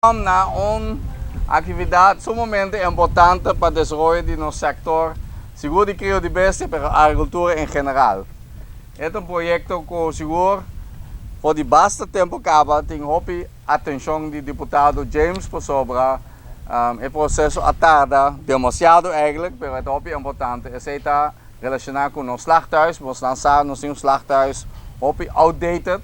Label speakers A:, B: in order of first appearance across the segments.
A: Na un actividad sumamente importante pa desaroyo di nos sector, sigur di crio di bestia, pero agricultura en general. E ta un proyecto cu sigur for di basta tempo caba tin hopi atencion di diputado James pasobra e proceso a tarda demasiado eigenlijk, pero e ta hopi importante. Esey ta relaciona cu nos slachthuis. Bosnan sa nos tin un slachthuis hopi outdated.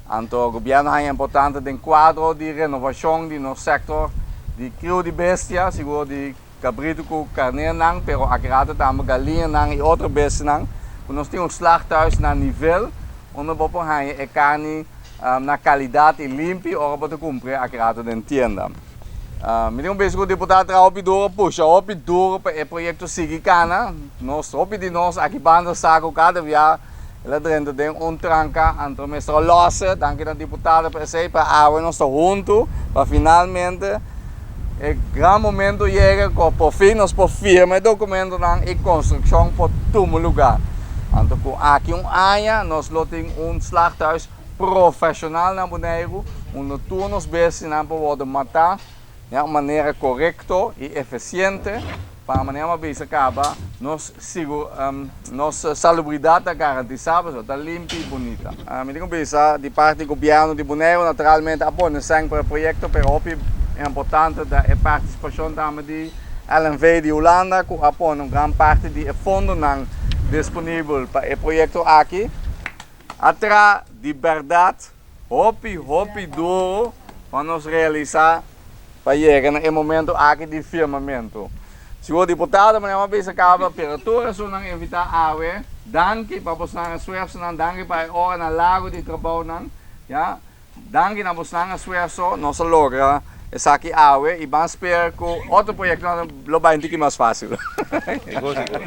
A: Anto gobierno haña importante den cuadro di renovacion di nos sector di crio di bestia, sigur di cabrito cu carnernan, pero aki rato tambe galiñanan y otro bestianan, cu nos tin un slachthuis na nivel unda bo por haña e carni na calidad y limpi ora bo ta cumpre aki rato den tienda. Mi tin un bes cu diputado a traha hopi duro, pusha hopi duro pa e proyecto sigui cana. Nos, hopi di nos aki banda sa cu cada bia el a drenta den un tranca, anto mester a lose. Danki na diputado pa esey, pa awe nos ta hunto pa finalmente e gran momento yega cu por fin nos por firma e documentonan y construccion por tuma lugar. Anto cu aki un aña nos lo tin un slachthuis profesional na Boneiru, unda tur nos bestianan por wordo matá den un manera korekto i efisiente, pa manera mi a bisa kaba nos sigur nos salubridat ta garantisá pasobra ta limpi i bunita. Mi tin ku bisa di parti di gobièrnu di Boneiru naturalmente a pone sèn pa e proyekto, pero hopi importante ta e partisipashon tambe di LNV di Hulanda ku a pone un gran parti di e fondonan disponibel pa e proyekto aki. A tra di bèrdat hopi hopi duru pa nos realisá pa yega na e momento aki di firmamentu. Sigur diputado manera mi a bisa kaba pero tur esunnan invitá awe danki pa bosnan esfuersonan, danki pa e oranan largu di trabounan ya. Danki na bosnan esfuerso nos a logra esaki awe y ban spera cu otro proyectonan lo bay un tiki mas facil.
B: Sigur sigur.